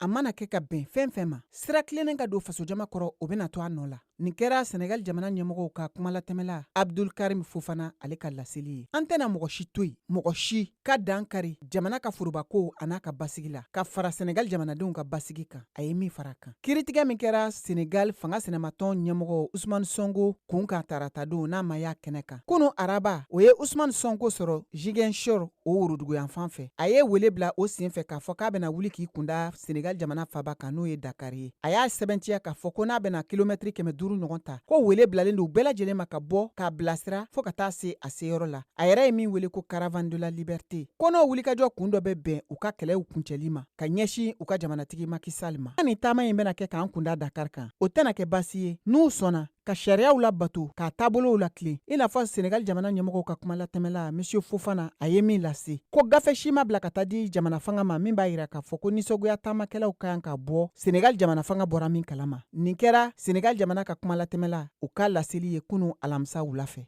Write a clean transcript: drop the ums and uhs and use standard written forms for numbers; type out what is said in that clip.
A mana kɛ ka bɛn fɛn fɛn ma, sira tilennen ka don fasojama kɔrɔ, o bɛna to a nɔ la. Nin kɛra Senegal jamana ɲɛmɔgɔw ka kumalatɛmɛla Abdul Karim Fofana, ale ka laseli ye. An tɛna mɔgɔ si to yen, mɔgɔ si ka dan kari jamana ka forobako a n'a ka basigi la, ka fara Senegal jamanadenw ka basigi kan, a ye min fara kan. Kiiritigɛ min kɛra Senegal fanga sinamatɔn ɲɛmɔgɔ Usumani Sɔnko kun kan taratadon, n'a ma y'a kɛnɛ kan kunun araba, o ye Usumani Sɔnko sɔrɔ Ziguinchor, o woroduguyanfan fɛ. A ye wele bila o senfɛ k'a fɔ k'a bɛna wuli k'i kunda Senegal jamana faba kan, n'o ye Dakar ye. A y'a sɛbɛntiya k'a fɔ ko n'a bɛna kilomɛtiri 500 ɲɔgɔn ta, ko wele bilalen don bɛɛ lajɛlen ma ka bɔ k'a bilasira fɔɔ ka taa se a seyɔrɔ la, a yɛrɛ ye min wele ko Caravane de la liberté, ko n'o wulikajɔ kun dɔ bɛ bɛn u ka kɛlɛw kuncɛli ma ka ɲɛsin u ka jamanatigi Macky Sall ma. Nin taama in bɛna kɛ k'an kunda Dakar kan, o tɛna kɛ baasi ye n'u sɔnna ka sariyaw labato, k'a taabolow latilen, i n'a fɔ Senegal jamana ɲɛmɔgɔw ka kumalatɛmɛla Monsieur Fofana, a ye min lase, ko gafe si ma bila ka taa di jamana fanga ma min b'a yira k'a fɔ ko nisɔngoya taamakɛlaw ka kan ka bɔ Senegal jamana fanga bɔra min kalama. Nin kɛra Senegal jamana ka kumalatɛmɛla, u ka laseli ye kunu alamisa wula fɛ.